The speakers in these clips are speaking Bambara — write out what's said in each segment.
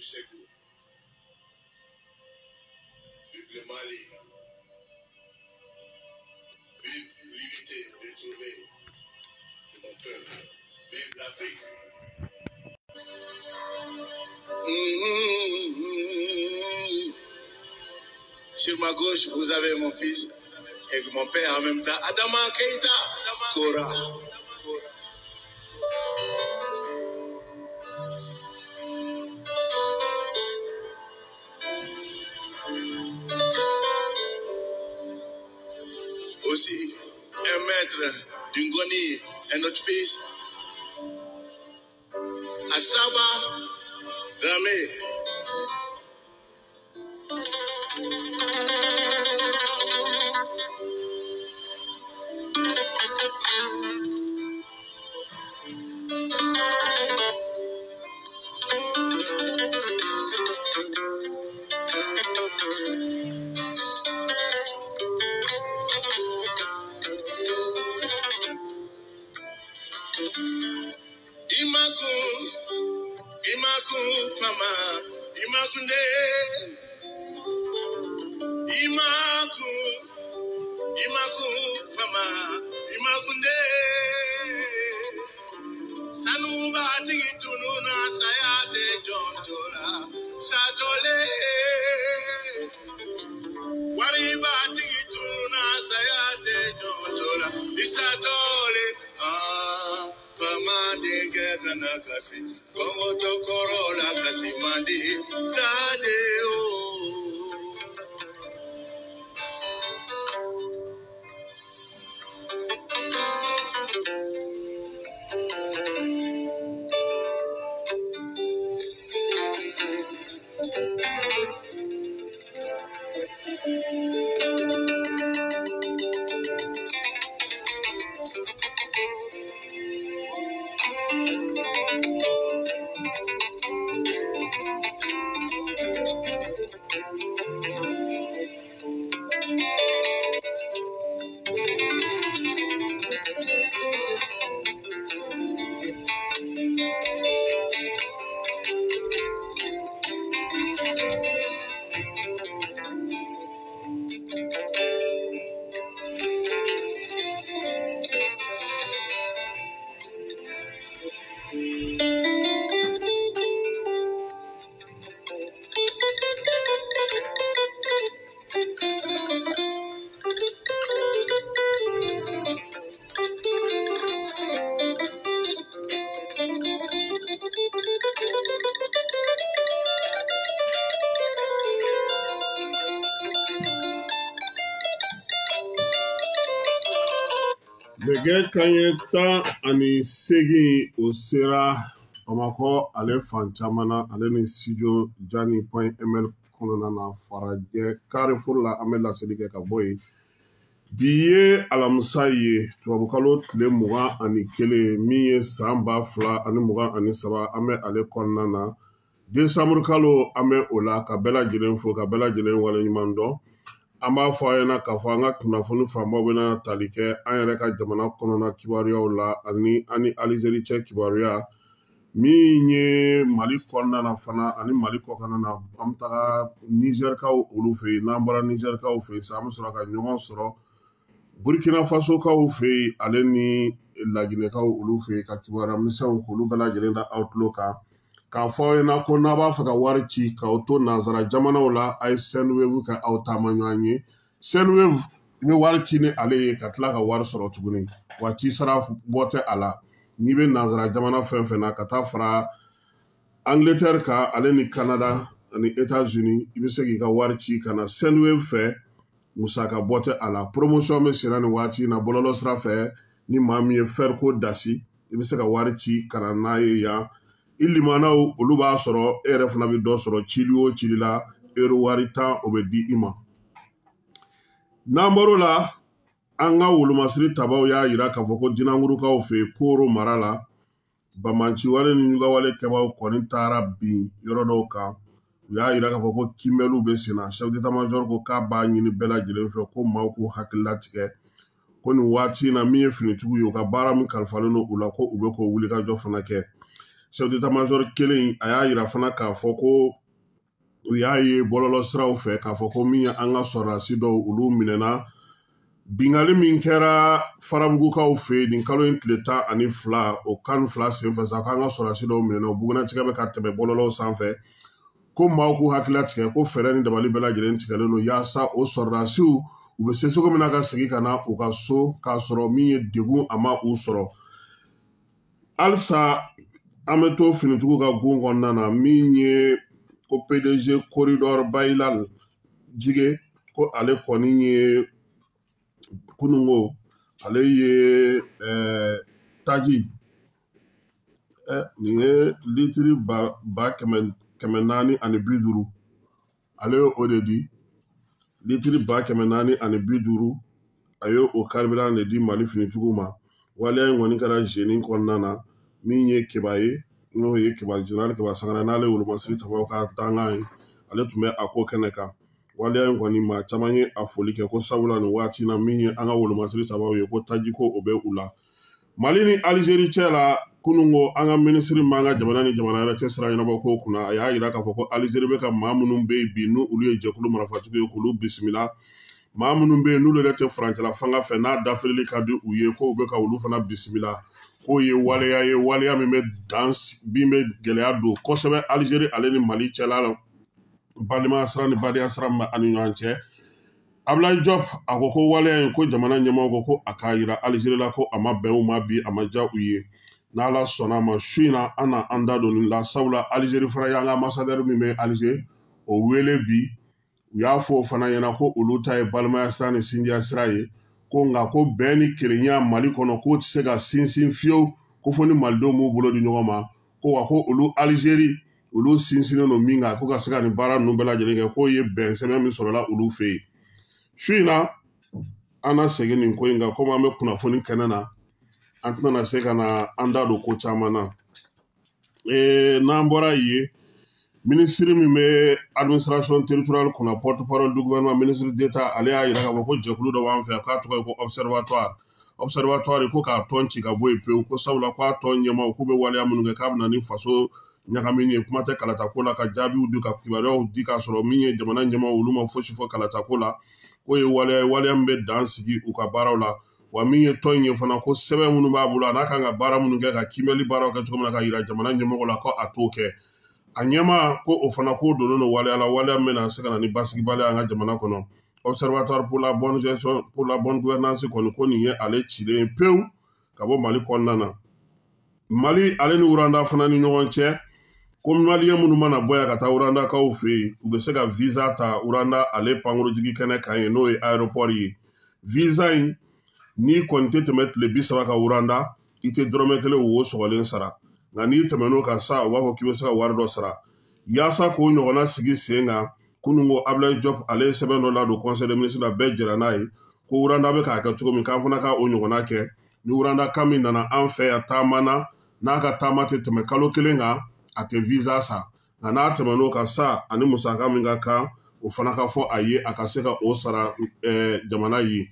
Ségou. Vive le Mali. Vive l'unité retrouvée de mon peuple. Vive l'Afrique. Mmh. Sur ma gauche, vous avez mon fils et mon père en même temps, Adama Keita Kora. Aussi, un maître d'Ungoni, un autre fils, Asaba Dramé. Imaku, Imaku, Fama, Imakunde, Imaku, Imaku, Fama, Imakunde. Sanuba tigi tununa sayate jontola, satole. Wariba tigi tununa sayate jontola, isatole. Ah, fama denkɛ kana kasi, kɔngɔ to kɔrɔ la kasi man di, tade o. Nɛgɛ kanɲɛ 18 o sera Bamakɔ ale fan caman na, ale ni studio Jani point ml kɔnɔna na Farajɛ Carrefour la, an bɛ laseli kɛ ka bɔ yen. Bi ye alamisa ye, tubabukalo tile 21 min ye san 2023, an bɛ ale kɔnɔna na. Desanburu kalo an bɛ o la, ka bɛɛ lajɛlen fo, ka bɛɛ lajɛlen waleɲuman dɔn. An b'a fɔ a ɲɛna k'a fɔ an ka kunnafoni fanbaw bɛna tali kɛ an yɛrɛ ka jamana kɔnɔna kibaruyaw la, ani an ni Alizeri cɛ kibaruya min ye Mali kɔnɔna na fana ani Mali kɔkanna na. An bɛ taga Nizɛrikaw olu fɛ yen, n'an bɔra Nizɛrikaw fɛ yen sisan, an bɛ sɔrɔ ka ɲɔgɔn sɔrɔ Burkina Fasokaw fɛ yen, ale ni Laginɛkaw olu fɛ yen, ka kibaruya misɛnw k'olu bɛɛ lajɛlen da aw tulo kan. K'a fɔ aw ɲɛna ko n'a b'a fɛ ka wari ci k'aw to nansara jamanaw la, a ye Sendwave kɛ aw taama ɲɔgɔn ye. Sendwave, i bɛ wari ci ni ale ye ka tila ka wari sɔrɔ tuguni, wa ci sara bɔ tɛ a la. N'i bɛ nansara jamana fɛn fɛn na, ka taa fara Angleterre kan, ale ni Canada ani États-Unis, i bɛ se k'i ka wari ci ka na Sendwave fɛ, musaka bɔ tɛ a la. Promotion bɛ senna nin waati in na bɔlɔlɔ sira fɛ, ni maa min ye Ferco dasi, i bɛ se ka wari ci ka na n'a ye yan. I limanaw olu b'a sɔrɔ, e yɛrɛ fana bɛ dɔ sɔrɔ cili o cili la, euro wari 10 o bɛ di i ma. N'an bɔr'o la, an ka wolomasiri tabaw y'a yira k'a fɔ ko Dinangurukaw fɛ yen Koro mara la, banbanciwale ni ɲugawale kɛbaaw kɔni taara bin yɔrɔ dɔw kan. U y'a yira k'a fɔ ko kiimɛliw bɛ sen na. Chef d'état-major ko k'a b'a ɲini bɛɛ lajɛlen fɛ ko maaw k'u hakili latigɛ ko nin waati in na min ye finitigiw ye, u ka baara min kalifalen don u la, ko u bɛ k'o wulikajɔ fana kɛ. Chef d'état-major kelen a y'a yira fana k'a fɔ ko u y'a ye bɔlɔlɔ siraw fɛ k'a fɔ ko min ye an ka sɔrɔdasi dɔw olu minɛna bingali min kɛra Farabugukaw fɛ yen nin kalo in tile 12 o kan 2 senfɛ sa k'an ka sɔrɔdasi dɔw minɛna o bugunnatigɛ bɛ ka tɛmɛ bɔlɔlɔw sanfɛ ko maaw k'u hakili latigɛ ko fɛɛrɛ ni dabali bɛɛ lajɛlen tigɛlen don yaasa o sɔrɔdasiw u bɛ se cogo min na ka segin ka na u ka so k'a sɔrɔ min ye degun a ma u sɔrɔ. Halisa an bɛ to finitigiw ka gun kɔnɔna na min ye ko PDG Corridor Bayilal Jige ko ale kɔni ye kununko ale ye taji nin ye litiri 450,000 ale ye o de di litiri 450,000 a ye o carburant de di Mali finitigiw ma. Waleya in kɔni kɛra Jeni kɔnɔna na min ye Keba ye n'o ye Keba général Keba Sangare n'ale wolomasiri tabaw ka dangan ye ale tun bɛ a ko kɛnɛ kan. Waleya in kɔni maa caman ye a foli kɛ ko sabula nin waati na min ye an ka wolomasiri tabaw ye ko tajiko o bɛ u la. Mali ni Algérie cɛ la kununko an ka minisiri m'an ka jamana ni jamana wɛrɛ cɛ sira ɲɛnabɔ ko kunna a y'a yira k'a fɔ ko Algérie bɛ ka maa minnu bɛ yen bi n'u olu ye jɛkulu marifatigiw ye k'olu bisimila maa minnu bɛ yen n'olu yɛrɛ tɛ furancɛla fanga fɛ n'a dafirili ka di u ye ko u bɛ ka olu fana bisimila k'o ye waleya ye waleya min bɛ dan min bɛ gɛlɛya don kosɛbɛ Algérie ale ni Mali cɛla la balimaya sira ni badenya sira min bɛ an ni ɲɔgɔn cɛ. Abdoulaye Diop a ko ko waleya in ko jamana ɲɛmaaw ko ko a k'a yira Algérie la ko a ma bɛn u ma bi a ma diya u ye. N'Ala sɔnna a ma su in na an na an da don nin la sabula Algérie fana y'an ka ambassadeur min bɛ Alger o wele bi u y'a fɔ o fana ɲɛna ko olu ta ye balimaya sira ni sinjiya sira ye ko nka ko bɛn ni kelenya Mali kɔnɔ k'o tɛ se ka sinsin fiyewu ko fo ni malidenw m'u bolo di ɲɔgɔn ma ko wa ko olu Algérie olu sinsinnen don min kan ko ka se ka nin baara ninnu bɛɛ lajɛlen kɛ k'o ye bɛn sɛbɛn min sɔrɔla olu fɛ yen. Su in na an na segin nin ko in kan komi an bɛ kunnafoni kɛnɛ na an tɛna se ka na an da don ko caman na. N'an bɔra yen minisiri min bɛ administration territoriale kunna porte-parole du gouvernement ministre d'État ale y'a yira k'a fɔ ko jɛkulu dɔ b'an fɛ yan k'a tɔgɔ ye ko observatoire observatoire ko k'a tɔn ci ka bɔ yen pewu ko sabula k'a tɔn ɲɛmaaw k'u bɛ waleya minnu kɛ k'a bɛ na ni faso ɲagamini ye kuma tɛ kalatako la ka jaabiw di ka kibaruyaw di k'a sɔrɔ min ye jamana ɲɛmaaw olu ma fosi fɔ kalatako la k'o ye waleya ye waleya min bɛ dan sigi u ka baaraw la. Wa min ye tɔn in ye fana ko sɛbɛn minnu b'a bolo a n'a kan ka baara minnu kɛ ka kiimɛli baaraw kɛ cogo min na ka yira jamana ɲɛmɔgɔ la ko a t'o kɛ. A ɲɛmaa ko o fana k'o donnen don waleya la waleya min bɛna se ka na ni basigibaliya an ka jamana kɔnɔ. Observatoire pour la bonne gestion pour la bonne gouvernance kɔni ko nin ye ale cilen ye pewu ka bɔ Mali kɔnɔna na. Mali ale ni Rwanda fana ni ɲɔgɔn cɛ ko maliyɛn minnu mana bɔ yan ka taa Rwandakaw fɛ yen u bɛ se ka visa ta Rwanda ale pankurujigi kɛnɛ kan yen n'o ye aéroport ye. Visa in n'i kɔni tɛ tɛmɛ tile 30 kan Rwanda i tɛ dɔrɔmɛ kelen wo sɔgɔlen sara nka n'i tɛmɛn'o kan sa u b'a fɔ k'i bɛ se ka wari dɔ sara. Yaasa k'o ɲɔgɔnna sigi sen kan kunun ko Abdoulaye Diop ale ye sɛbɛn dɔ ladon conseil des ministres la bɛɛ jɛra n'a ye ko Rwanda bɛ k'a kɛ cogo min k'an fana ka o ɲɔgɔnna kɛ ni Rwanda kan min nana an fɛ yan taama na n'a ka taama tɛ tɛmɛ kalo 1 kan a tɛ visa san nka n'a tɛmɛn'o kan sa ani musaka min ka kan o fana ka fɔ a ye a ka se ka o sara jamana ye.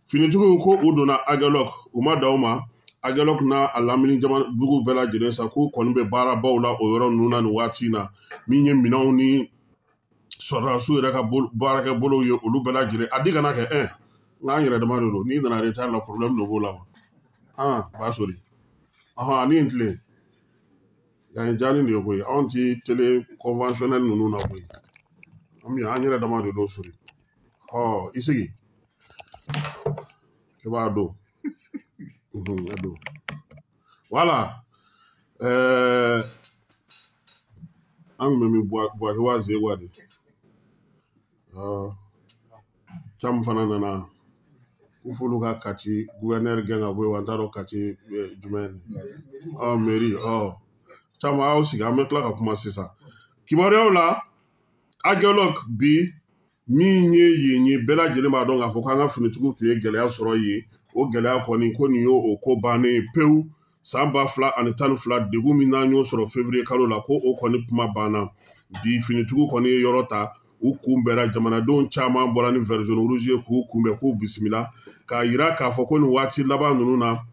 Finitigiw ko u donna Aguelhok u ma dan o ma Aguelhok n'a a lamini jamana dugu bɛɛ lajɛlen sa k'u kɔni bɛ baarabaw la o yɔrɔ ninnu na nin waati in na min ye minɛnw ni sɔrɔdasiw yɛrɛ ka baarakɛ bolow ye olu bɛɛ lajɛlen a di kana kɛ nka an yɛrɛ dama de don n'i nana retard la problème dɔ b'o la wa b'a sori ani n tilen yan ye jani de ye koyi anw ti télé conventionnel ninnu na koyi an bɛ an yɛrɛ dama de don sori i sigi i b'a don a don voilà. An kun bɛ min Buwake wa Zewa de Camu fana nana ko f'olu ka Kati gouverneur gɛn ka bɔ yen wa n t'a dɔn Kati jumɛn mairie Camu aw sigi an bɛ tila ka kuma sisan. Kibaruyaw la Aguelhok bi min ye yen ye bɛɛ lajɛlen b'a dɔn k'a fɔ k'an ka finitigiw tun ye gɛlɛya sɔrɔ yen o gɛlɛya kɔni ko nin y'o o ko bannen ye pewu san 2012 degun min n'an y'o sɔrɔ février kalo la ko o kɔni kuma banna bi finitigiw kɔni ye yɔrɔ ta u kunbɛra jamanadenw caman bɔra ni vert jaune rouge ye k'u kunbɛn k'u bisimila k'a yira k'a fɔ ko nin waati laban ninnu na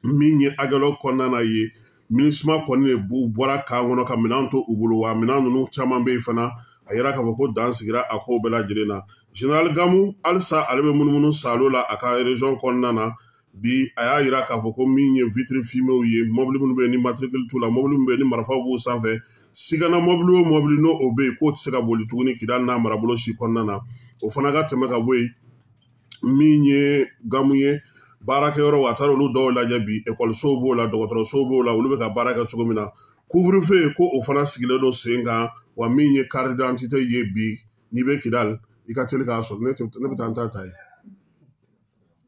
min ye Aguelhok kɔnɔna na ye MINUSMA kɔni de bɔra kan kɔnɔ ka minɛn to u bolo, wa minɛn ninnu caman bɛ yen fana, a yira k'a fɔ ko dan sigira a kow bɛɛ lajɛlen na. Général Gamu halisa ale bɛ munumunu salo la a ka région kɔnɔna na. Bi a y'a yira k'a fɔ ko min ye vitre fumée ye, mobili minnu bɛ yen ni matricule t'u la, mobili minnu bɛ yen ni marifaw b'u sanfɛ, sigana mobili o mobili n'o o bɛ yen k'o tɛ se ka boli tuguni Kidali n'a marabolo si kɔnɔna na. O fana ka tɛmɛ ka bɔ yen, min ye Gamu ye baarakɛyɔrɔ, a taara olu dɔw lajɛ bi, ekɔlisow b'o la, dɔgɔtɔrɔsow b'o la, olu bɛ ka baara kɛ cogo min na. Couvre-feu ko o fana sigilen don sen kan, wa min ye carte d'identité ye bi, n'i bɛ Kidali i ka teli k'a sɔrɔ. Ne bɛ taa n ta ta yen,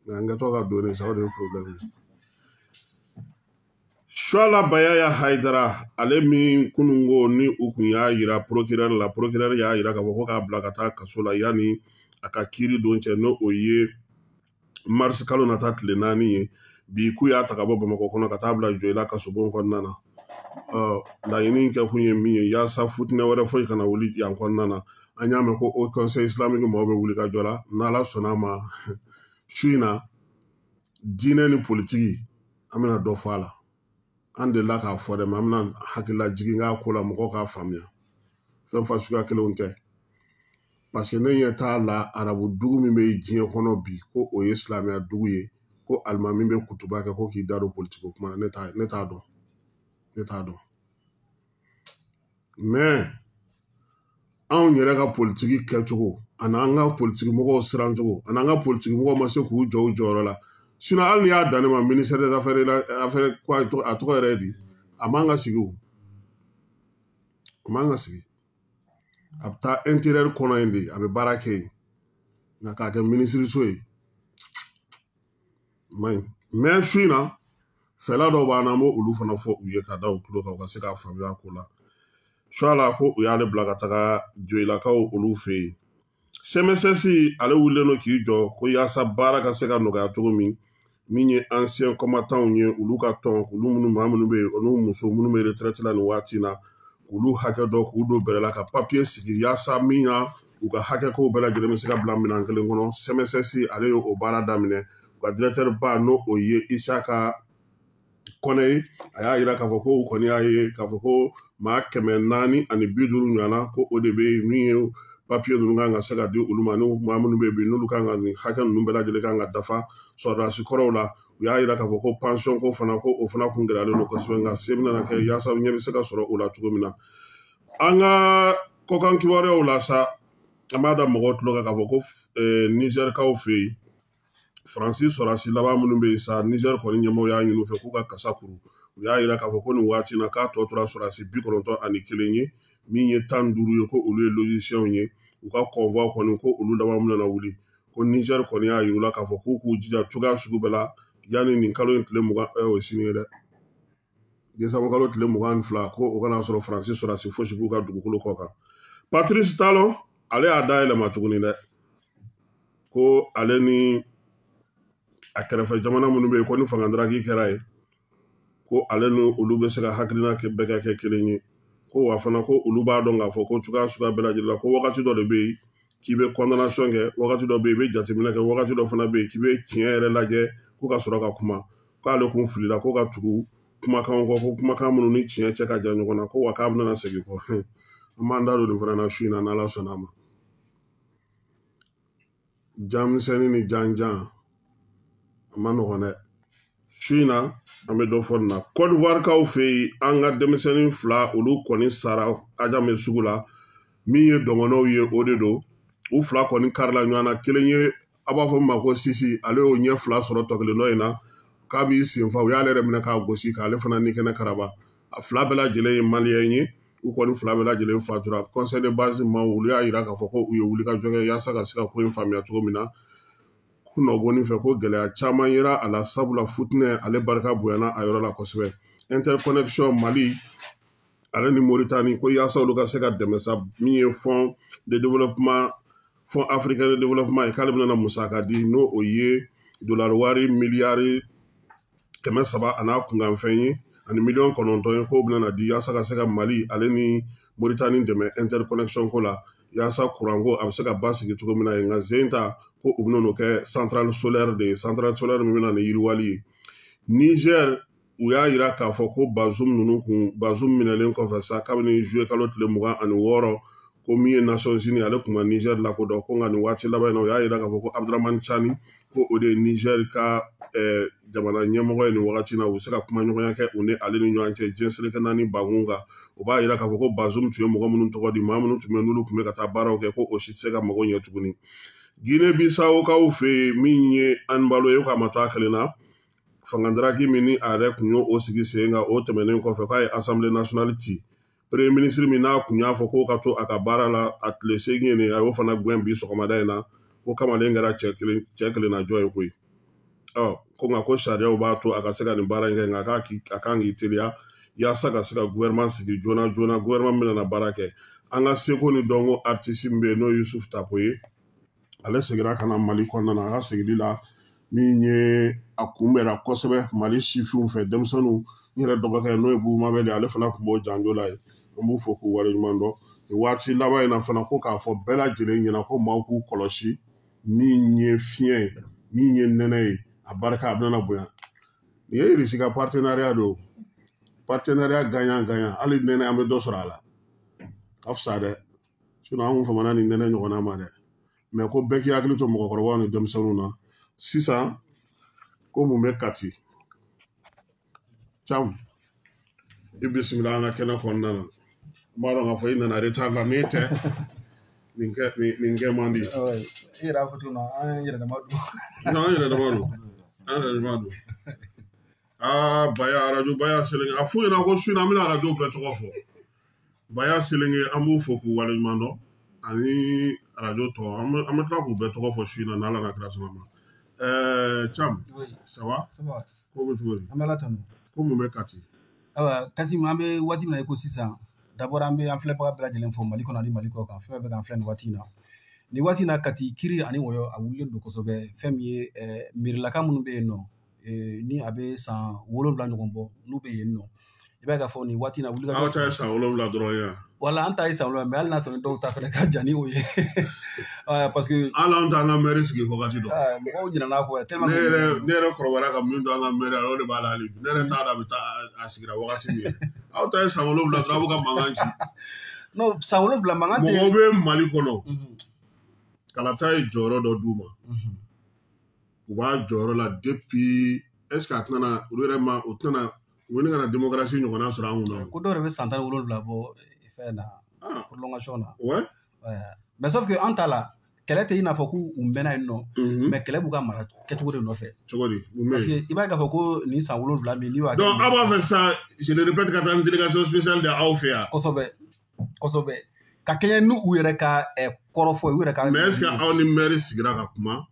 nka n kɛtɔ ka don ne sa, o de ye problème ye. Suala Bayaya Haidara, ale min kununko ni u kun y'a yira procureur la, procureur y'a yira k'a fɔ ko k'a bila ka taa kaso la yanni a ka kiiri don cɛ, n'o o ye mars kalo nata tile 4 ye. Bi k'u y'a ta ka bɔ Bamakɔ kɔnɔ ka taa bila Joyila kasobon kɔnɔna na. Laɲini kɛ kun ye min ye, yaasa futinɛ wɛrɛ foyi kana wuli yan kɔnɔna na. An y'a mɛn ko Haut Conseil islamique mɔgɔw bɛ wuli ka jɔ la, n'Ala sɔnna a ma su in na diinɛ ni politiki an bɛna dɔ fɔ a la. An delila k'a fɔ dɛ, mɛ an bɛna hakilila jigin k'a ko la mɔgɔw k'a faamuya, fɛn fasuguya kelenw tɛ. Parce que ne ɲɛ t'a la arabu dugu min bɛ diɲɛ kɔnɔ bi ko o ye silamɛya dugu ye, ko alimami bɛ kutuba kɛ ko k'i da don politiki kuma na, ne t'a dɔn, ne t'a dɔn. Mɛ anw yɛrɛ ka politiki kɛcogo ani an ka politiki mɔgɔw sirancogo ani an ka politiki mɔgɔw ma se k'u jɔ u jɔyɔrɔ la. Sinon hali n'i y'a dan ne ma ministère des affaires a tɔgɔ yɛrɛ ye di, a man ka sigi o, a man ka sigi. A bɛ taa intérieur kɔnɔ yen de, a bɛ baara kɛ yen, nka k'a kɛ minisiriso ye man ɲi. Mɛ su in na fɛla dɔw b'an na, an b'o olu fana fɔ u ye ka da u tulo kan, u ka se k'a faamuya ko la. Suala ko u y'ale bila ka taga Joyilakaw olu fɛ yen. CMSS ale wulilen don k'i jɔ ko yaasa baara ka se ka nɔgɔya cogo min, min ye ancien combattants ye, olu ka tɔn, olu minnu maa minnu bɛ yen, olu muso minnu bɛ retraite la nin waati in na, k'olu hakɛ dɔn, k'u don bɛrɛ la ka papier sigi yaasa min na u ka hakɛ kow bɛɛ lajɛlen bɛ se ka bila minɛn kelen kɔnɔ. CMSS ale ye o baara daminɛ. U ka directeur ba n'o o ye Isaka Kɔnɛ ye, a y'a yira k'a fɔ ko u kɔni y'a ye k'a fɔ ko maa 450 ɲɔgɔnna ko o de bɛ yen min ye papier ninnu kan ka se ka di olu ma, ni maa minnu bɛ yen bi n'olu kan ka nin hakɛ ninnu bɛɛ lajɛlen kan ka dafa sɔrɔdasi kɔrɔw la. U y'a yira k'a fɔ ko pension ko fana ko o fana kun gɛlɛyalen don kosɛbɛ, nka se bɛna kɛ yaasa ɲɛ bɛ se ka sɔrɔ o la cogo min na. An ka kɔkan kibaruyaw la sa, an b'a da mɔgɔw tulo kan k'a fɔ ko Nizɛrikaw fɛ yen, Faransi sɔrɔdasi laban minnu bɛ yen sa, Nizɛri kɔni ɲɛmɔgɔw y'a ɲini u fɛ k'u ka kasa kuru. U y'a yira k'a fɔ ko nin waati in na k'a tɔ tora sɔrɔdasi 91 ye, min ye 15 ye ko olu ye logiciens ye, u ka convoi kɔni ko olu laban bɛna wuli. Ko Nizɛri kɔni y'a yir'u la k'a fɔ k'u k'u jija cogoya sugu bɛɛ la yanni nin kalo in tile 20, o ye sini ye dɛ, décembre kalo tile 22, ko o kana sɔrɔ Faransi sɔrɔdasi fosi b'u ka dugukolo kɔ kan. Patrice Talon ale y'a dayɛlɛma tuguni dɛ, ko ale ni a kɛrɛfɛ jamana minnu bɛ yen ko ni fanga daraki kɛra yen, ko ale ni olu bɛ se ka hakilina kɛ bɛɛ ka kɛ kelen ye. Ko wa fana ko olu b'a dɔn k'a fɔ ko cogoya suguya bɛɛ lajɛlen la, ko wagati dɔ de bɛ yen k'i bɛ condamnation kɛ, wagati dɔ bɛ yen i bɛ jateminɛ kɛ, wagati dɔ fana bɛ yen k'i bɛ tiɲɛ yɛrɛ lajɛ ko ka sɔrɔ ka kuma. K'ale kun filila ko ka tugu kumakan kɔ, ko kumakan minnu ni tiɲɛ cɛ ka jan ɲɔgɔn na, ko wa k'a bɛna segin kɔ. An b'an da don nin fana na su in na n'Ala sɔnna a ma. Jamisɛnnin ni janjan a ma nɔgɔn dɛ. Su in na an bɛ dɔ fɔ nin na. Côte d'Ivoire kaw fɛ yen, an ka denmisɛnnin 2 olu kɔni sara Adjamé sugu la, min ye dɔngɔnɔw ye o de don. U 2 kɔni karila ɲɔgɔn na, kelen ye a b'a fɔ min ma ko Sisi, ale y'o ɲɛ 2 sɔrɔ tɔ kelen dɔ in na k'a b'i senfa, u y'ale yɛrɛ minɛ k'a gosi k'ale fana ni kɛnɛ karaba. A 2 bɛɛ lajɛlen ye maliyɛn ye, u kɔni 2 bɛɛ lajɛlen fatura. Conseil de base maaw olu y'a yira k'a fɔ ko u ye wulikajɔ kɛ yaasa ka se ka ko in faamuya cogo min na. Kunnabɔni fɛ ko gɛlɛya caman yera a la, sabula futinɛ ale barika bonyana a yɔrɔ la kosɛbɛ. Interconnexion Mali ale ni Mauritanie ko yaasa olu ka se ka dɛmɛ sa, min ye fonds de développement, fonds africain de développement ye, k'ale bɛna na musaka di, n'o o ye dollar wari miliyari 300 a n'a kunkanfɛn ye ani miliyɔn 9 ye, k'o bɛna na di yaasa ka se ka Mali ale ni Mauritanie dɛmɛ interconnexion ko la, yaasa courant ko a bɛ se ka basigi cogo min na yen. Nka zen ta ko u bɛna n'o kɛ centrale solaire de ye, centrale solaire min bɛna ni yiriwali ye. Niger U y'a yira k'a fɔ ko Bazoum ninnu kun, Bazoum minɛlen kɔfɛ sa, kabini juillet kalo tile 26, ko min ye Nations Unies, ale tun ma Niger lakodɔn. Ko nka nin waati laban in na, u y'a yira k'a fɔ ko Abdramane Tiani, ko o de ye Niger ka jamana ɲɛmɔgɔ ye nin wagati in na. U bɛ se ka kumaɲɔgɔnya kɛ u ni ale ni ɲɔgɔn cɛ diɲɛ seleke naani bankun kan. O b'a yira k'a fɔ ko Bazoum tun ye mɔgɔ minnu tɔgɔ di, maa minnu tun bɛ n'olu tun bɛ ka taa baaraw kɛ, ko o si tɛ se ka mago ɲɛ tuguni. Guinée Bissau kaw fɛ yen, min ye Anbalo ye, k'a ma to a kelen na, fangadaraki min ni a yɛrɛ tun y'o sigi sen kan, o tɛmɛnen kɔfɛ k'a ye Assemblée nationale ci. Premier ministre min n'a kun y'a fɔ k'o ka to a ka baara la a tile 8 ye nin, a y'o fana gɛn bi sɔgɔmada in na. Ko kamalen kɛra cɛ kelen na jɔ ye koyi. Ɔ ko nka ko sariyaw b'a to a ka se ka nin baara in kɛ, nka a kan k'i teliya yaasa ka se ka gouvernement sigi joona joona, gouvernement min bɛna baara kɛ. An ka seko ni dɔnko artiste min bɛ yen, n'o ye Yusuf Tapo ye, ale seginna ka na Mali kɔnɔna na. A ka segili la, min ye a kunbɛnra kosɛbɛ Mali sifinw fɛ, denmisɛnninw. N yɛrɛ dɔgɔkɛ, n'o ye Bubu Mabɛli, ale fana tun b'o janjo la yen. An b'u fo k'u waleɲuman dɔn. Nin waati laban in na fana, ko k'a fɔ bɛɛ lajɛlen ɲɛna ko maaw k'u kɔlɔsi, min ye fiɲɛ ye, min ye nɛnɛ ye, a barika a bɛna bonya. Nin ye Irisi ka partenariat don, partenariat gagnant gagnant. Hali nɛnɛ, an bɛ dɔ sɔrɔ a la, ka fisa dɛ. Sinon an kun famana nin nɛnɛ ɲɔgɔnna ma dɛ. Mais ko bɛɛ k'i hakili to mɔgɔkɔrɔbaw ni denmisɛnninw na. Sisan ko mun bɛ Kati? Cam, i bisimila an ka kɛnɛ kɔnɔna na. N b'a dɔn k'a fɔ i nana retard la, n'e tɛ nin kɛ man di. I yɛrɛ y'a fɔ cogo min na, an yɛrɛ dama don. An yɛrɛ dama don, an yɛrɛ dama don. Aa, Baya, arajo Baya Selenge, a f'u ɲɛna ko su in na an bɛna arajo bɛɛ tɔgɔ fɔ. Baya Selenge, an b'u fo k'u waleɲuman dɔn, ani arajo tɔ, an bɛ tila k'u bɛɛ tɔgɔ fɔ su in na n'Ala n'a kira sɔnna ma. Cam, ça va? Ça va. Ko bɛ cogo di? An bɛ Ala tanu. Ko mun bɛ Kati? Ayiwa Kasim, an bɛ waati min na i ko sisan, d'abord an bɛ an filɛbaga bɛɛ lajɛlen fo Mali kɔnɔ ani Mali kɔ kan, fɛn bɛɛ bɛ k'an filɛ nin waati in na. Nin waati in na, Kati kiri ani wɔyɔ a wulilen don kosɛbɛ. Fɛn min ye miirilaka minnu bɛ yen nɔ, ni a bɛ san 7 ɲɔgɔn bɔ n'u bɛ yen nɔ, i b'a ye k'a fɔ nin waati in na wulikajɔ. Aw ta ye san 7 dɔrɔn ye. Wala an ta ye san 7, mais hali n'a sɔrɔ dɔw ta fɛnɛ ka jan ni o ye, parce que. Hali anw t'an ka mɛri sigi wagati dɔn. Mɔgɔw ɲinɛna kɔ tellement. Ne yɛrɛ kɔrɔbayara ka min to an ka mɛri la, o de b'a la hali bi. Ne yɛrɛ t'a dɔn a bɛ taa a sigira wagati min. Aw ta ye san 7 dɔrɔn, aw bɛ ka mankan ci. Non, san 7 mankan tɛ. Mɔgɔw bɛ Mali kɔnɔ. Kalata ye jɔyɔrɔ dɔ d'u ma. U b'a jɔyɔrɔ la depuis, est ce que a tɛna olu yɛrɛ ma, u tɛna u bɛ ka na démocratie ɲɔgɔnna sɔrɔ an kunna. Ko dɔw yɛrɛ bɛ san 17 bɔ fɛn na, prolongation na. Ouais. Mais sauf que an ta la, kɛlɛ tɛ i n'a fɔ k'u mɛnna yen nɔ, mais kɛlɛ b'u ka mara kɛcogo de nɔfɛ. Cogo di? Mun bɛ yen? Parce que i b'a ye k'a fɔ ko nin san 7 min n'i b'a kɛ. Donc aw b'a fɛ sisan, je le répète, ka taa ni délégation spéciale de aw fɛ yan. Kosɛbɛ, kosɛbɛ. Ka kɛɲɛ n'u yɛrɛ ka kɔrɔfɔ ye, u yɛrɛ ka. Mais est ce que aw ni maire sigira ka kuma?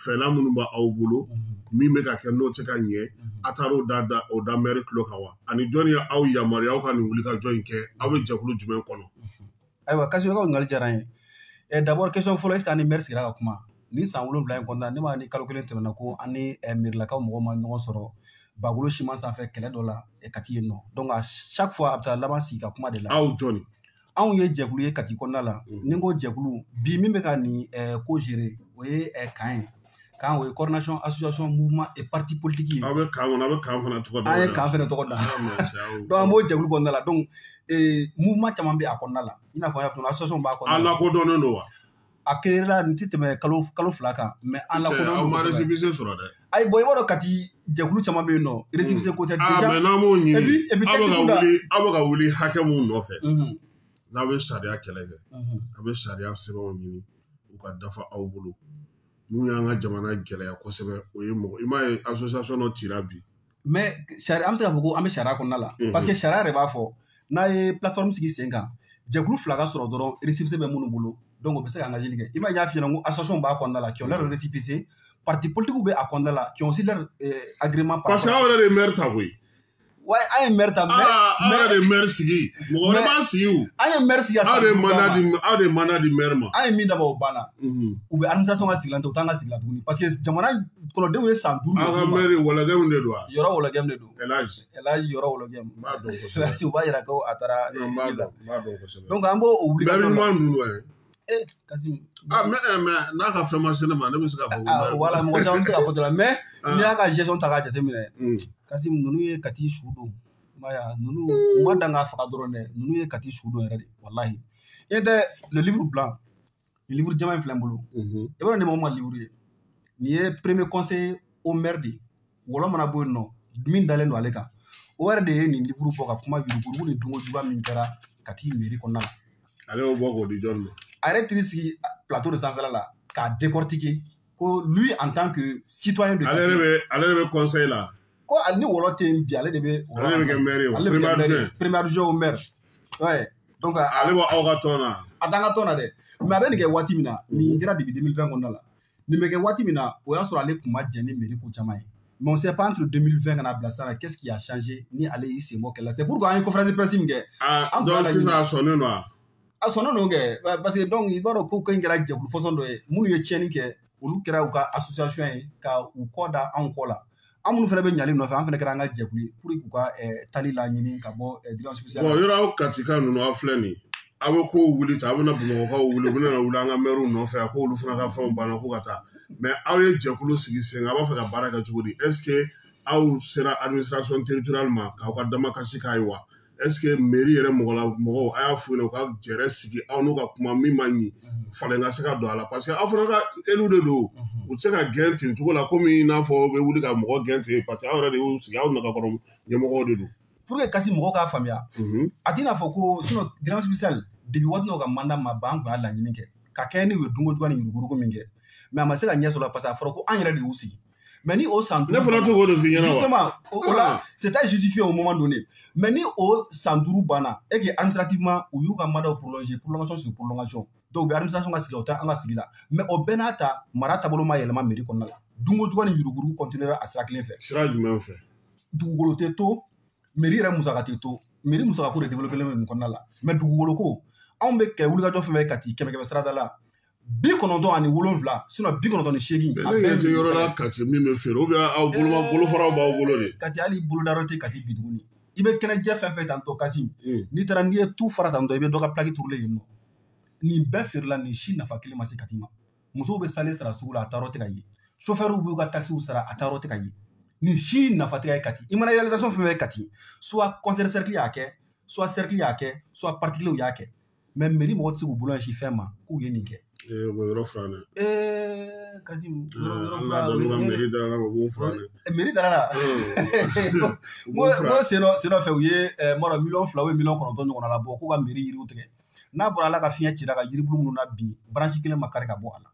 Fɛla minnu b'aw bolo, min bɛ ka kɛ n'o tɛ ka ɲɛ, a taar'o da o da maire tulo kan wa? Ani jɔnni ye aw yamaruya aw ka nin wulikajɔ in kɛ? Aw bɛ jɛkulu jumɛn kɔnɔ? Ayiwa Kassim, ka ɲininkali diyara n ye. D'abord question fɔlɔ, est ce que an ni maire sigira ka kuma? Nin san 7 in kɔnɔna, ne ma ni kalo kelen tɛmɛna ko an ni mairilakaw mɔgɔw ma ɲɔgɔn sɔrɔ Bagolo siman sanfɛ kɛlɛ dɔ la Kati yen nɔ. Donc à chaque fois a bɛ taa laban sigi ka kuma de la. Aw jɔnni? Anw ye jɛkulu ye Kati kɔnɔna la. Ni n ko jɛkulu, bi min bɛ ka nin ko gérer, o ye kan ye. Kan, o ye coordination association mouvement et parti politique ye. Aw bɛ kan kɔnɔ, aw bɛ kan fana tɔgɔ da. An ye kan fana tɔgɔ da. Donc an b'o jɛkulu kɔnɔna la. Donc mouvement caman bɛ a kɔnɔna la. I n'a fɔ an y'a fɔ association b'a kɔnɔna la. A lakodɔnnen don wa? A créé nin tɛ tɛmɛ kalo 2 kan, mais an lakodɔnnen don. Aw ma récépissé sɔrɔ dɛ. Ayi, bon, i b'a dɔn Kati jɛkulu caman bɛ yen nɔ, récépissé ko tɛ déjà. Ah, mais n'an m'o ɲini, aw bɛ ka wuli hakɛ mun nɔfɛ, n'aw bɛ sariya kɛlɛ kɛ, aw bɛ sariya sɛbɛnw ɲini u ka dafa aw bolo. Mun y'an ka jamana gɛlɛya kosɛbɛ, o ye mɔgɔ i m'a ye association dɔ cira bi. Mais sariya, an bɛ se k'a fɔ ko an bɛ sariya kɔnɔna la, parce que sariya yɛrɛ b'a fɔ n'a ye plateforme sigi sen kan, jɛkulu 2 ka sɔrɔ dɔrɔn, récépissé bɛ minnu bolo, donc o bɛ se ka engagé kɛ. I m'a ye, n y'a f'i ɲɛna ko association b'a kɔnɔna la qui ont leur récépissé, parti politique bɛ a kɔnɔna la qui ont aussi leur agrément. Parce que aw yɛrɛ de ye maire ta koyi. Ouais, an ye maire ta, mais. Aw yɛrɛ de ye maire sigi, mɔgɔ wɛrɛ b'a sigi o. An ye maire sigi a san duuru. Aw de ye mandat di maire ma. An ye min dabɔ, o banna. U bɛ administration ka sigilan tɛ, u t'an ka sigila tuguni, parce que jamana kɔnɔdenw ye san 5. Aw ka maire Wɔlɔgɛmu de don wa? Yɔrɔ Wɔlɔgɛmu de don. Elhaji. Elhaji Yɔrɔ Wɔlɔgɛmu. N b'a dɔn kosɛbɛ. U b'a yira ko a taara. N b'a dɔn, n b'a dɔn kosɛbɛ. Donc an b'o o wuli. Maire ɲuman ninnu wa? Kasim. Ah, mais n'a ka fɛn ma se ne ma, ne bɛ se k'a fɔ ko maire. Voilà, mɔgɔ caman bɛ se k'a fɔ ten la, mais n'i y'a ka gestion ta k'a jateminɛ. Kasim, ninnu ye Kati su don. Maya, ninnu u ma dan k'a faga dɔrɔn dɛ, ninnu ye Kati su don yɛrɛ de, walahi. E tɛ le livre blanc, le livre jɛman in filɛ n bolo. I b'a dɔn, ne mɔgɔ ma livre ye. Nin ye premier conseiller au maire de ye. Wɔlɔ mana bɔ yen nɔ, min dalen don ale kan. O yɛrɛ de ye nin livre bɔ ka kuma yuruguyurugu ni dunkojuguya min kɛra Kati mairie kɔnɔna la. Ale y'o bɔ k'o di jɔn ma? A yɛrɛ tiri sigi plateau de sanfɛla la k'a décortiquer ko lui, en tant que citoyen de Ale yɛrɛ bɛ, ale yɛrɛ bɛ conseil la. Ko hali ni wɔlɔ tɛ yen bi, ale de bɛ. Ale de bɛ kɛ maire ye. Ale de bɛ kɛ maire, premier adjoint au maire, ouais. Donc ale bɛ aw ka tɔn na. A t'an ka tɔn na dɛ, mais a bɛ nin kɛ waati min na, nin kɛra depuis 2020 kɔnɔna la. Nin bɛ kɛ waati min na, o y'a sɔrɔ ale tun ma jɛn ni mairie ko caman ye. Mais on sait pas, entre 2020 ka na bila sisan na, qu'est-ce qui a changé ni ale y'i sen bɔ kɛlɛ la. C'est pourquoi an ye conférence de presse min kɛ. Ah, donc sisan a sɔnnen don wa? A sɔnnen don kɛ, parce que donc i b'a dɔn ko in kɛra jɛkulu fɔsɔn dɔ ye. Minnu ye tiɲɛni kɛ, olu kɛra u ka association ye ka u kɔ da anw kɔ la. An minnu fana bɛ ɲali nɔfɛ, an fana kɛra an ka jɛkulu ye pour k'u ka tali laɲini ka bɔ direction spéciale. Bon, yɔrɔ aw Katika ninnu, aw filɛ nin ye, aw bɛ kow wuli tan, aw bɛna Bamakɔkaw wuli, u bɛna na wuli an ka mɛriw nɔfɛ, a ko olu fana ka fɛnw banna ko ka taa. Mais aw ye jɛkulu sigi sen kan, aw b'a fɛ ka baara kɛ cogo di? Est ce que aw sera administration territoriale ma k'aw ka damakasi k'a ye wa? Est ce que mairie yɛrɛ mɔgɔ la mɔgɔw, a y'a f'u ɲɛna u ka jɛrɛ sigi aw n'u ka kuma min ma ɲi, falen ka se ka don a la? Parce que aw fana ka élu de don, u tɛ se ka gɛn ten cogo la, komi i n'a fɔ aw bɛ wuli ka mɔgɔ gɛn ten, parce que aw yɛrɛ de y'u sigi, aw nagakɔrɔ ɲɛmɔgɔw de don. Pour que kasi mɔgɔw k'a faamuya, a t'i n'a fɔ ko sinon direction spéciale, depuis waati n'o ka mandat ma ban, an tun y'a laɲini kɛ ka kɛ ni u ye dunkojuguya ni yuruguyurugu min kɛ, mais a ma se ka ɲɛ sɔrɔ, parce que a fɔra ko an yɛrɛ de y'u sigi. Mais ni o san 5, ne fana t'o de f'i ɲɛna wa? Justement, o la, c'était justifié au moment donné. Mais ni o san 5 banna et que administrativement u y'u ka mandat prolongé, prolongation sur prolongation, donc u bɛ administration ka sigi la, o tɛ an ka sigi la. Mais o bɛɛ n'a ta, mara taabolo ma yɛlɛma mairie kɔnɔna la. Dunkojuguya ni yuruguyurugu continuera a sira kelen fɛ. Sira jumɛn fɛ? Dugukolo tɛ to mairie yɛrɛ, musaka tɛ to mairie. Musaka ko de développé len bɛ nin kɔnɔna la. Mais dugukolo ko, anw bɛ kɛ wulikajɔ fɛn fɛn Kati, kɛmɛ kɛmɛ sarada la, 97, sinon 98. Ne ɲɛ tɛ yɔrɔ la Kati min bɛ feere, ou bien aw boloma bolofaraw b'aw bolo de? Kati, hali bolodayɔrɔ tɛ Kati bi tuguni. I bɛ kɛnɛjɛ fɛn fɛn tantɔ Kasi, n'i taara, n'i ye tu fara tantɔ, i bɛ dɔ ka plaque turulen yen nɔ. Nin bɛɛ feerela, nin si nafa kelen ma se Kati ma. Musow bɛ sale sara sugu la, a taayɔrɔ tɛ ka ye. Chauffeur b'u ka taxiw sara, a taayɔrɔ tɛ ka ye. Nin si nafa tɛ ka ye Kati. I mana réalisation fɛn fɛn Kati, soit conseil cercle y'a kɛ, soit cercle y'a kɛ, soit particulier y'a kɛ, mais mairie mɔgɔ tɛ se k'u bolo ɲɛsin fɛn ma k'u ye nin kɛ. Ee, o yɔrɔ furan dɛ. Ee, Kasi, yɔrɔ furan. Ala dɔn ka mairie dara la, o b'o furan dɛ. Mairie dara la. N ko sen dɔ fɛ, u ye m'a dɔn miliyɔn 2 ou miliyɔn 9 ɲɔgɔnna labɔ k'u ka mairie yiriw tigɛ. N'a bɔra, Ala ka fiɲɛ cira ka yiribulu minnu na bin, branche kelen ma kari ka bɔ a la.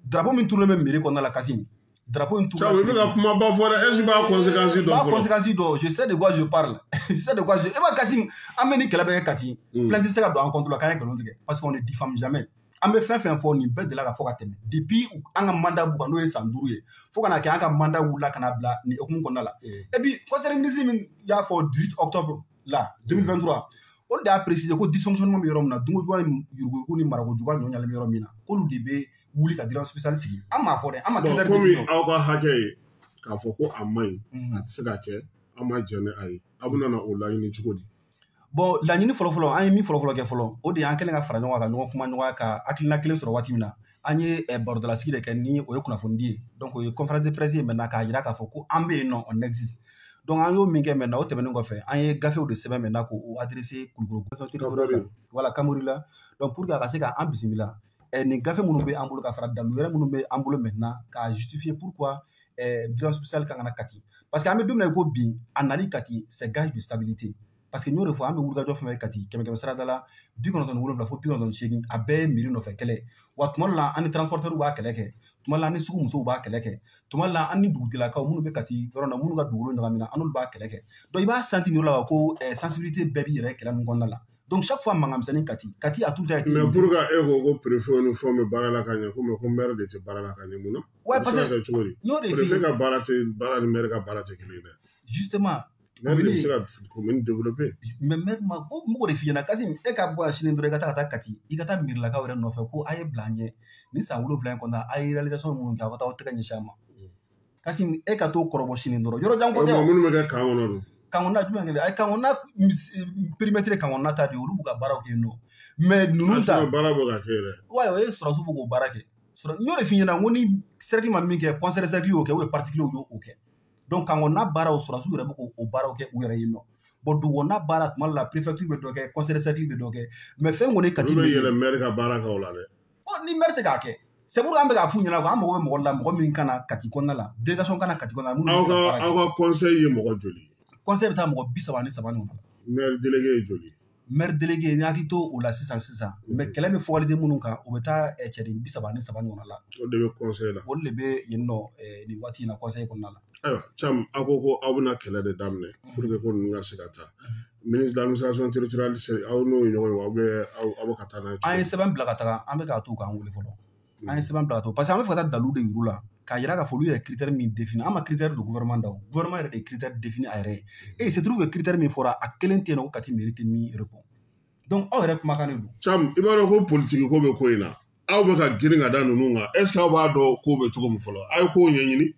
Drapeau min turulen bɛ mairie kɔnɔna la, Kasi, drapeau in turula. I bɛ ka kumaba fɔ dɛ, est ce que b'a conséquence dɔn fɔlɔ? B'a conséquence dɔn, je sais de quoi je parle, je sais de quoi je. E b'a Kasi, an bɛ nin kɛlɛ bɛɛ kɛ Kati, plainte tɛ se ka don an compte la k'an ye nkalon tigɛ, parce qu'on ne diffame jamais. An bɛ fɛn fɛn fɔ, nin bɛɛ delila ka fɔ ka tɛmɛ depuis an ka mandat b'u kan, n'o ye san 5 ye, fo ka na kɛ an ka mandat wulila ka na bila nin hukumu kɔnɔna la. Et puis conseil des ministres min y'a fɔ 18 octobre la 2023, olu de y'a préciser ko dysfonctionnement bɛ yɔrɔ min na, dunkojuguya ni yuruguyurugu ni marakojuguya ɲɔ ɲalen bɛ yɔrɔ min na, k'olu de bɛ wuli ka direction spéciale sigi. An m'a fɔ dɛ, an ma critère. Komi aw ka hakɛ ye k'a fɔ ko a man ɲi, a tɛ se ka kɛ, an ma jɛn ni a ye, aw bɛna na o laɲini cogo di? Bon, laɲini fɔlɔfɔlɔ, an ye min fɔlɔfɔlɔ kɛ fɔlɔ, o de ye an kɛlen ka fara ɲɔgɔn kan ka ɲɔgɔn kuma ɲɔgɔnya ka hakilina kelen sɔrɔ waati min na, an ye barodalasigi de kɛ, ni o ye kunnafonidi ye. Donc o ye conférence de presse ye maintenant, k'a jira k'a fɔ ko an bɛ yen nɔ, on existe. Donc an y'o min kɛ maintenant, o tɛmɛnen kɔfɛ, an ye gafew de sɛbɛn maintenant k'o adressé Kulukoro, voilà, Kamori la. Donc pour que a ka se k'an bisimila, nin gafe minnu bɛ an bolo ka fara dalu wɛrɛ minnu bɛ an bolo maintenant k'a justifier pourquoi direction spéciale kan ka na Kati. Parce que an bɛ don min na i ko bi, a nali Kati, c'est gage de stabilité. Parce que n y'o de fɔ, an bɛ wulikajɔ fɛn fɛn Kati, kɛmɛ kɛmɛ sarada la, 97 fo 98, a bɛɛ ye mairie nɔfɛ kɛlɛ. Wa tuma dɔ la, an ni transporteur b'a kɛlɛ kɛ, tuma dɔ la an ni sugu musow b'a kɛlɛ kɛ, tuma dɔ la an ni dugutigilakaw minnu bɛ Kati yɔrɔ la, minnu ka dugukolo ɲagamina, an n'olu b'a kɛlɛ kɛ. Donc i b'a senti nin yɔrɔ la ko sensibilité bɛɛ b'i yɛrɛ kɛlɛ ninnu kɔnɔna la. Donc chaque fois mankan misɛnnin Kati, Kati a tout le temps été. Mais pour que e ko ko préfet ni fɛnw bɛ baara la ka ɲɛ, ko mais ko maire de tɛ baara la ka ɲɛ, mun na? Ouais, parce que kɛ cogo di? N y'o de f'i ye. Préfet ka baara tɛ baara ni maire ka baara tɛ kelen ye dɛ. Justement. Maire de bɛ se ka commune développer. Mais maire ma ko n b'o de f'i ɲɛna Kasi, e ka bɔ yan sini dɔrɔn, i ka taa ka taa Kati, i ka taa mairilakaw yɛrɛ nɔfɛ ko a ye bila an ɲɛ ni san 7 in kɔnɔna, a ye réalisation minnu kɛ, aw ka taa aw tɛgɛ ɲɛsin a ma. Kasi, e ka t'o kɔrɔbɔ sini dɔrɔn, yɔrɔ jan ko tɛ. O minnu bɛ kɛ camp kɔnɔ dun? Camp kɔnɔna jumɛn kelen? Ayi, camp kɔnɔna périmètre ye camp kɔnɔna ta de ye, olu b'u ka baaraw kɛ yen nɔ. Mais ninnu ta. Baara bɛ ka kɛ yɛrɛ. Ouais, o ye sɔrɔdasiw b'u k'o baara kɛ. N y'o de f'i ɲɛna, n ko ni cercle ma min kɛ, conseil cercle y'o kɛ ou bien particulier y'o kɛ. Donc camp kɔnɔna baaraw, sɔrɔdasiw yɛrɛ bɛ k'o baaraw kɛ u yɛrɛ ye nɔ. Bon, dugu kɔnɔna baara, tuma dɔ la préfecture bɛ dɔ kɛ, conseil de cercle bɛ dɔ kɛ, mais fɛn kɔni Kati. Olu bɛ yɛlɛ maire ka baara kan o la dɛ. Ni maire tɛ k'a kɛ, c'est pour an bɛ k'a f'u ɲɛna quoi, an mago bɛ mɔgɔ la, mɔgɔ min kana Kati kɔnɔna la, délégation kana Kati kɔnɔna la, minnu bɛ Aw se ka ka baara kɛ. Aw ka conseil ye mɔgɔ joli ye? Conseil bɛ taa mɔgɔ 33 ɲɔgɔn na. Maire délégué ye joli ye? Maire délégué, n hakili to o la sisan sisan, mais kɛlɛ bɛ focaliser minnu kan, o bɛ taa cɛden 33 ɲɔgɔn la. O de bɛ conseil la. Olu de bɛ yen nɔ nin waati in na conseil kɔnɔna la. Ayiwa Cam, aw ko aw bɛna kɛlɛ de daminɛ pour que ko ninnu ka se ka taa. Ministre de l'administration territoriale, aw n'o ye ɲɔgɔn ye wa, ou bien aw bɛ ka taa n'a ye? An ye sɛbɛn bila ka taga, an bɛ k'a to k'an wele fɔlɔ. An ye sɛbɛn bila ka to parce que an bɛ fɛ ka taa dalu de yir'u la k'a yira k'a fɔ olu yɛrɛ critère min défini. An ma critère don gouvernement da o, gouvernement yɛrɛ de ye critère défini a yɛrɛ ye. Et il se trouve que critère min fɔra, a kelen tɛ yen nɔ ko Kati mairie tɛ min répond. Donc aw yɛrɛ kumakan de don. Cam, i b'a dɔn ko politique ko bɛ ko in na, aw bɛ ka girin ka da ninnu kan, est ce que aw b'a dɔn ko bɛ cogo min fɔlɔ? A ye kow ɲɛɲini.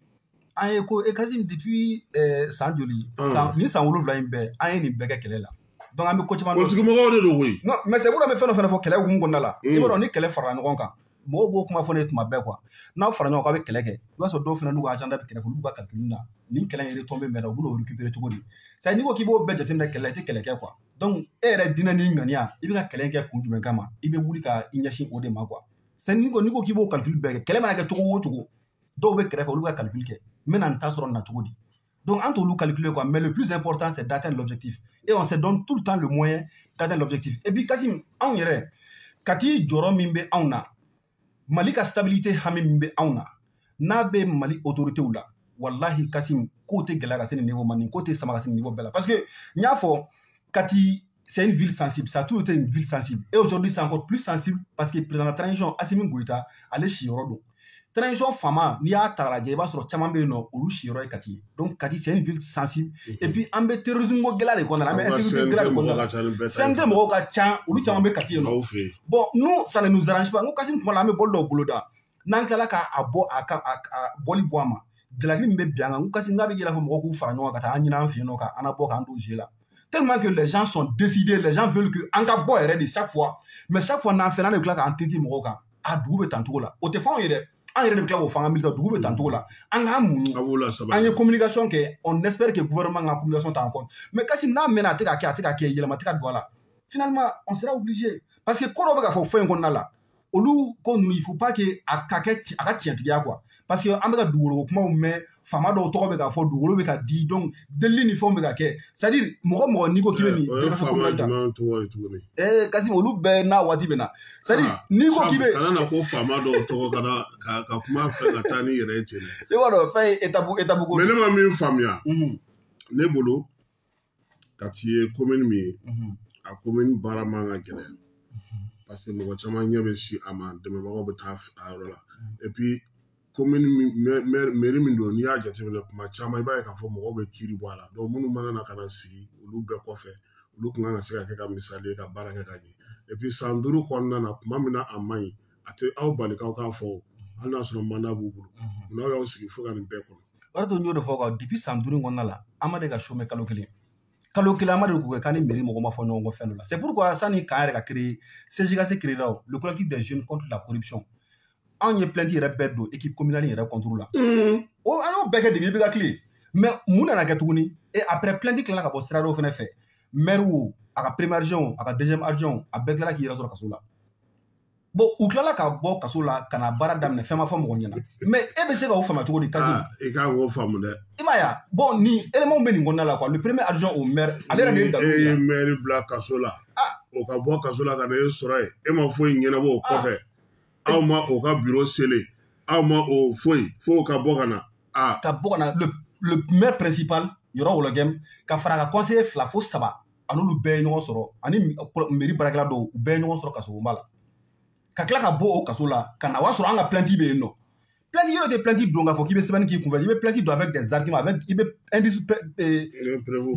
An ye ko e Kasim, depuis san joli, san ni san 7 in bɛɛ, an ye nin bɛɛ kɛ kɛlɛ la. Donc an bɛ ko caman dɔn. Politique mɔgɔw de don koyi. Non, mais c'est pour an bɛ fɛn dɔ fana fɔ kɛlɛ hukumu kɔnɔna la. I b'a dɔn, ni kɛlɛ farala ɲɔgɔn kan, mɔgɔw b'o kuma fɔ ne ye tuma bɛɛ quoi. N'aw fara ɲɔgɔn kan, aw bɛ kɛlɛ kɛ, i b'a sɔrɔ dɔw fana n'u ka agenda bɛ kɛrɛfɛ, olu b'u ka calcul na, nin kɛlɛ in retombé mɛnna, u bɛn'o récupérer cogo di? C'est à dire n'i ko k'i b'o bɛɛ jateminɛ kɛlɛ la, i tɛ kɛlɛ kɛ quoi. Donc e yɛrɛ diinɛ n'i ŋaniya, i bɛ ka kɛlɛ in kɛ kun jumɛn kama, i bɛ wuli ka i ɲɛsin o de ma quoi. C'est à dire n'i ko k'i b'o calcul bɛɛ kɛ, kɛlɛ mana kɛ cogo o cogo, dɔw bɛ kɛrɛfɛ, olu bɛ ka calcul kɛ, n bɛna nin ta sɔrɔ nin na cogo di? Donc an t'olu calculer quoi, mais le plus important, c'est d'atteindre l'objectif, et on se donne tout le temps le moyen d'atteindre l'objectif. Et puis Kasim, anw yɛrɛ Kati, jɔyɔrɔ min bɛ anw na, Mali ka stabilité hami min bɛ anw na, n'a bɛ Mali autorités la, walahi Kasim, kow tɛ gɛlɛya ka se nin niveau ma, nin ko tɛ sama ka se nin niveau bɛɛ la, parce que n y'a fɔ, Kati, c'est une ville sensible, ça a toujours été une ville sensible, et aujourd'hui c'est encore plus sensible parce que président de la transition Assimi Goïta, ale siyɔrɔ don. Transition fama, n'i y'a ta k'a lajɛ, i b'a sɔrɔ caman bɛ yen nɔ, olu siyɔrɔ ye Kati ye. Donc Kati, c'est une ville sensible, et puis an bɛ terrorisme ko gɛlɛya de kɔnɔna la, an bɛ insécurité gɛlɛya de kɔnɔna la, CNT mɔgɔw ka ca, olu caman bɛ Kati yen nɔ. Bon, nous, ça ne nous arrange pas. N ko Kasim, kuma la, an bɛ bɔli dɔw boloda, n'an tilala k'a bɔ a ka a bɔli bɔ a ma, jalaki min bɛ bin an kan, n ko Kasim, n'a bɛ yɛlɛ fɔ mɔgɔw k'u fara ɲɔgɔn kan ka taa an ɲini an fɛ yen nɔ, ka an labɔ k'an don jeu la, tellement que les gens sont décidés, les gens veulent que an ka bɔ yɛrɛ de chaque fois. Mais chaque fois n'an fɛnɛ, an de bɛ tila k'an tintin mɔgɔw kan, a dugu bɛ tan cogo la, o tɛ fɔ anw ye dɛ, an yɛrɛ de bɛ tila k'o fɔ an ka militaire, dugu bɛ tan cogo la, an k'an muɲu. An ye communication kɛ, on espère que gouvernement ka communication ta en compte. Mais Kasim, n'a mɛnna, a tɛ ka kɛ, a tɛ ka kɛ, yɛlɛma tɛ ka don a la, finalement on sera obligé, parce que ko dɔ bɛ ka fɔ fɛn in kɔnɔna la, olu ko ninnu, il faut pas que a ka kɛ a ka tiɲɛtigiya quoi, parce que an bɛ ka dugukolo kumaw mɛn, faama dɔw tɔgɔ bɛ ka fɔ, dugukolo bɛ ka di, donc delili ni fɛnw bɛ ka kɛ. C'est à dire mɔgɔ mɔgɔ n'i ko k'i bɛ nin. O ye faama jumɛn tɔgɔ ye tuguni? Kasim, olu bɛɛ n'a waati bɛ na. C'est à dire n'i ko k'i bɛ. Kana na ko faama dɔw tɔgɔ kana ka kuma fɛ ka taa n'i yɛrɛ ye ten dɛ. I b'a dɔn, fɛn ye étape ko. Mais ne ma min faamuya. Ne bolo, Kati ye commune min ye, a commune baara man ka gɛlɛn, parce que mɔgɔ caman ɲɛ bɛ si a ma, dɛmɛbagaw bɛ taa a yɔrɔ la. Et puis commune min, mairie min don, n'i y'a jateminɛ kuma caman, i b'a ye k'a fɔ mɔgɔw bɛ kiiri bɔ a la. Donc minnu mana na ka na sigi olu bɛɛ kɔfɛ, olu kun kan ka se ka kɛ ka misali ye ka baara kɛ ka ɲɛ. Et puis san 5 kɔnɔna na, tuma min na a man ɲi, a tɛ aw bali k'aw k'a fɔ, hali n'a sɔrɔ mandat b'u bolo, n'aw y'aw sigi fo ka nin bɛɛ kɔnɔ. O de to n y'o de fɔ quoi, depuis san 5 kɔnɔna la, an ma deli ka chômer kalo kelen. Kalo kelen an ma deli k'o kɛ k'an ni mairie mɔgɔw ma fɔ ɲɔgɔn kɔ fɛn dɔ la. C'est pourquoi sani camp yɛrɛ ka créer, CJKC créer la o, le collectif des jeunes contre la corruption. Anw ye plainte yɛrɛ bɛɛ don équipe communale yɛrɛ contre la. O an y'o bɛɛ kɛ depuis IBK tile. Mais mun nana kɛ tuguni? Et après plainte tilala ka bɔ sira dɔw fɛnɛ fɛ. Maire wo, a ka premier adjoint o, a ka deuxième adjoint, a bɛɛ tilala k'i yɛrɛ sɔrɔ kaso la. Bon, u tilala ka bɔ kaso la ka na baara daminɛ, fɛn ma fɔ mɔgɔ ɲɛna. Mais e bɛ se ka o faamuya cogo di, Kasim? I kan k'o faamu dɛ. I m'a ye wa? Bon, nin élément bɛ nin kɔnɔna la quoi. Le premier adjoint au maire, ale yɛrɛ de ye dalu E ye maire bila kaso la. O ka bɔ kaso la ka na e sɔrɔ yen, e ma foyi ɲɛnabɔ o kɔfɛ. Aw ma o ka bureau sele, aw ma o foyi, fo ka bɔ ka na. Ka bɔ ka na le maire principal, Yɔrɔ Wɔlɔgɛm, ka fara a ka conseiller 2 fo 3, a n'olu bɛɛ ye ɲɔgɔn sɔrɔ, ani mairie baarakɛla dɔw, u bɛɛ ye ɲɔgɔn sɔrɔ kasobonba la. Ka tila ka bɔ o kaso la ka na, o y'a sɔrɔ an ka plainte bɛ yen nɔ. Plainte yɔrɔ tɛ plainte don k'a fɔ k'i bɛ sɛbɛnni k'i kunfɛ, i bɛ plainte don avec des arguments, avec i bɛ indice,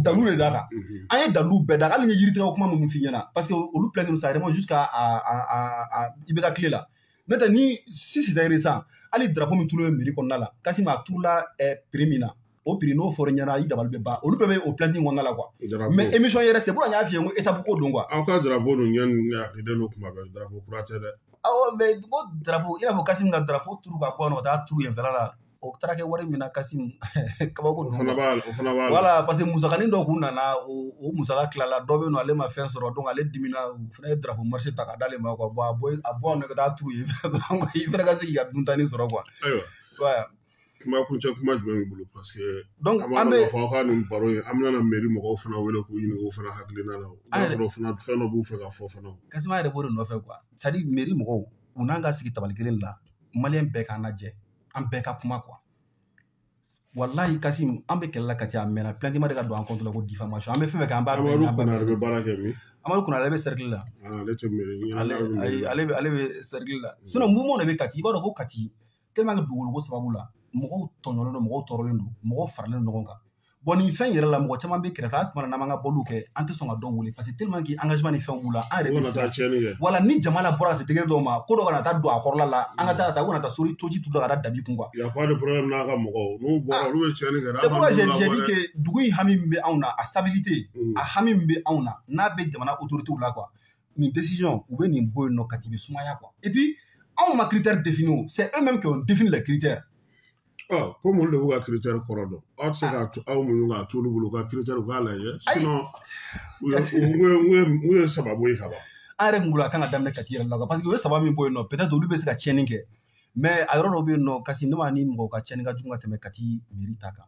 dalu de d'a kan. An ye dalu bɛɛ da, hali ni yiritigɛ kuma minnu f'i ɲɛna, parce que olu plainte ça remonte jusqu'à à IBK tile la. N'o tɛ, ni si c'était récent, hali drapeau min turu mairie kɔnɔna la, Kasim, a turula prix min na, o prix n'o fɔra ɲɛna, i dabali bɛ ban, olu bɛɛ bɛ o plainte in kɔnɔna la quoi. Mais émission yɛrɛ, c'est pour n y'a f'i ye, n ko étape ko don quoi. Aw ka drapeau dun ɲɛ ni den don kuma bɛɛ, drapeau kura tɛ dɛ. Awɔ, mais ko drapeau, i n'a fɔ Kasim ka drapeau turu ka bɔ yan nɔ ka taa turu yen fɛla la. o taara kɛ wari min na Kasim, kabako O don fana quoi. b'a la, o fana b'a la. Voilà, parce que musakanin dɔ kun nana, o musaka tilala, dɔ bɛ yen nɔ, ale ma fɛn sɔrɔ, donc ale dimina, o fana ye drapeau marché ta ka d'ale ma quoi. Bon, a bɔ a nɔ ka taa turu yen, i fana ka se k'i ka duntani sɔrɔ quoi. Ayiwa. Ouais. Kuma kuncɛ kuma jumɛn b'i bolo? Parce que Donc an b'a an dɔn bɛ k'a fɔ aw ka nin baro in, an bɛna na mairie mɔgɔw fana wele k'u ɲininka o fana hakilina la. O an b'a yɛrɛ sɔrɔ o fana fɛn dɔ b'u fɛ ka fɔ fana. Kassim, an yɛrɛ b'o de nɔfɛ quoi. C'est à dire mairie mɔgɔw, u n'an ka sigi tabali kelen la, maliyɛn bɛɛ k'an lajɛ, an bɛɛ ka kuma quoi. Wallahi Kassim, an bɛ kɛlɛ la Kati a mɛnna, plainte ma de ka don an compte la ko diffamation. An bɛ fɛn fɛn kɛ, an b'a bɛɛ Amadu an b'a Konare bɛɛ bɛ baara kɛ min? Amadu Konare, ale bɛ cercle la. Ah, ale tɛ mairie ɲɛna, Ale n'ale bɛ mairie ayi la. Ale bɛ cercle la. Sinon mouvement de bɛ Kati, i b'a dɔn ko Kati tellement que dugukolo ko sababu la, mɔgɔw tɔɲɔlen don, mɔgɔw tɔɔrɔlen don, mɔgɔw faralen don ɲɔgɔn kan. Bon, nin fɛn yɛrɛ la, mɔgɔ caman bɛ kɛrɛfɛ, hali tuma dɔ n'an b'an ka bɔliw kɛ, an tɛ sɔn ka dɔw wele parce que tellement que engagement ni fɛnw b'u la, an yɛrɛ U bɛ kana taa siran. tiɲɛni kɛ. Wala ni jama la bɔra ka se degré dɔw ma, ko dɔ kana taa don a kɔrɔla la, an ka taa ka taa, u kana taa sori toji tu ka taa dabi kun quoi. Y a pas de problème n'a ka mɔgɔw. N'u bɔra, olu bɛ tiɲɛni kɛ dɛ. C'est An b'an pourquoi j'ai bolo j'ai labɔ dit dɛ. que dugu in hami min bɛ anw na, a stabilité, a hami min bɛ anw na, n'a bɛ jamana autorité la quoi. Nin décision, u bɛ nin bɔ yen nɔ, Kati bɛ sumaya quoi. Et puis anw ma critère défini o, c'est eux-mêmes qui ont défini les critères. Ɔ, komi olu de b'u ka critère kɔrɔ dɔn, aw tɛ se k'a to aw muɲu k'a t'olu bolo u ka critère u k'a lajɛ. Ayi. Sinon u ye saba bɔ yen ka ban. An yɛrɛ kun bolo a kan ka daminɛ Kati yɛrɛ la quoi, parce que u ye saba min bɔ yen nɔ, peut-être olu bɛ se ka tiɲɛni kɛ, mais a yɔrɔ dɔw bɛ yen nɔ, Kasi, ne m'a ni mɔgɔw ka tiɲɛni ka jugu ka tɛmɛ Kati mairie ta kan.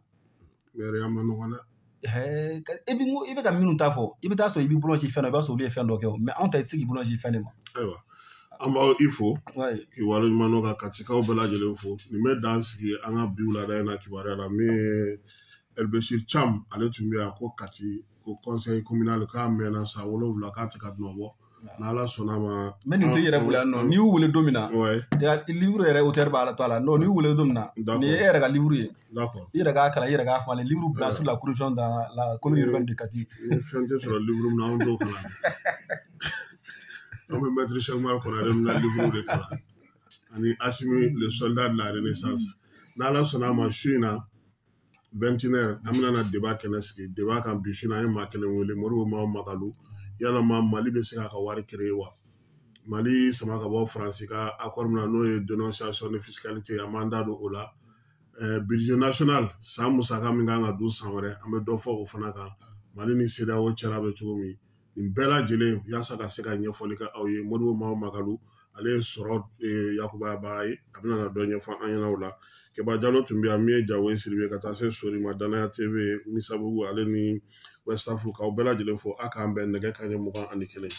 Mairie ma nɔgɔn dɛ. Hɛɛ, e bi i bɛ ka minnu ta fɔ, i bɛ taa sɔrɔ i b'i bolo ci fɛn dɔ, i b'a sɔrɔ olu ye fɛn dɔ kɛ o, mais anw ta, i tɛ se k'i bolo ci fɛn de ma. Ayiwa, an b'aw i fo k'i waleɲuman dɔn ka Katikaw bɛɛ lajɛlen fo. Nin bɛ dan sigi an ka bi wulada in na kibaruya la. Min ye Elbesir Cham, ale tun bɛ yan ko Kati ko conseil communal k'a mɛnna san 7 k'a tɛ ka nɔ bɔ. N'Ala sɔnna ma. N bɛ nin to i yɛrɛ bolo yan nɔ, n'i y'u wele don min na, livre yɛrɛ auteur b'a la to a la, non, n'i y'u wele don min na, nin ye e yɛrɛ ka livre ye. I yɛrɛ k'a kalan, i yɛrɛ k'a fɔ, ale livre bila sur la corruption dans la commune urbaine de Kati. Ni fɛn tɛ sɔrɔ livre min na, anw t'o kalan dɛ. An bɛ maître Cheikh Umar Konare ninnu ka livre de kalan ani Assimi, le soldat de la Renaissance. N'Ala sɔnna a ma, su in na 21 heures, an bɛna na débat kɛnɛ sigi débat kan. Bi su in na, an ye maa kelen wele, Moribo Maw Makalu. Yalama Mali bɛ se k'a ka wari créer wa? Mali sama ka bɔ Faransi ka accord min na, n'o ye dénonciation de fiscalité, an b'an da don o la. Budget national san musaka min kan ka dun san wɛrɛ, an bɛ dɔ fɔ o fana kan. Mali ni CEDEAO cɛla bɛ cogo min, nin bɛɛ lajɛlen, yaasa ka se ka ɲɛfɔli kɛ aw ye, Moribo Maw Makalu, ale ye sɔrɔ yakubayabaga ye, a bɛna na dɔ ɲɛfɔ an ɲɛna o la. Keba Jalo tun bɛ yan, min ye Jago ye Siribe, ka taa se Sori ma, Danaya TV Misabugu, ale ni West Africa, k'aw bɛɛ lajɛlen fo. A k'an bɛn nɛgɛ kanɲɛ 21.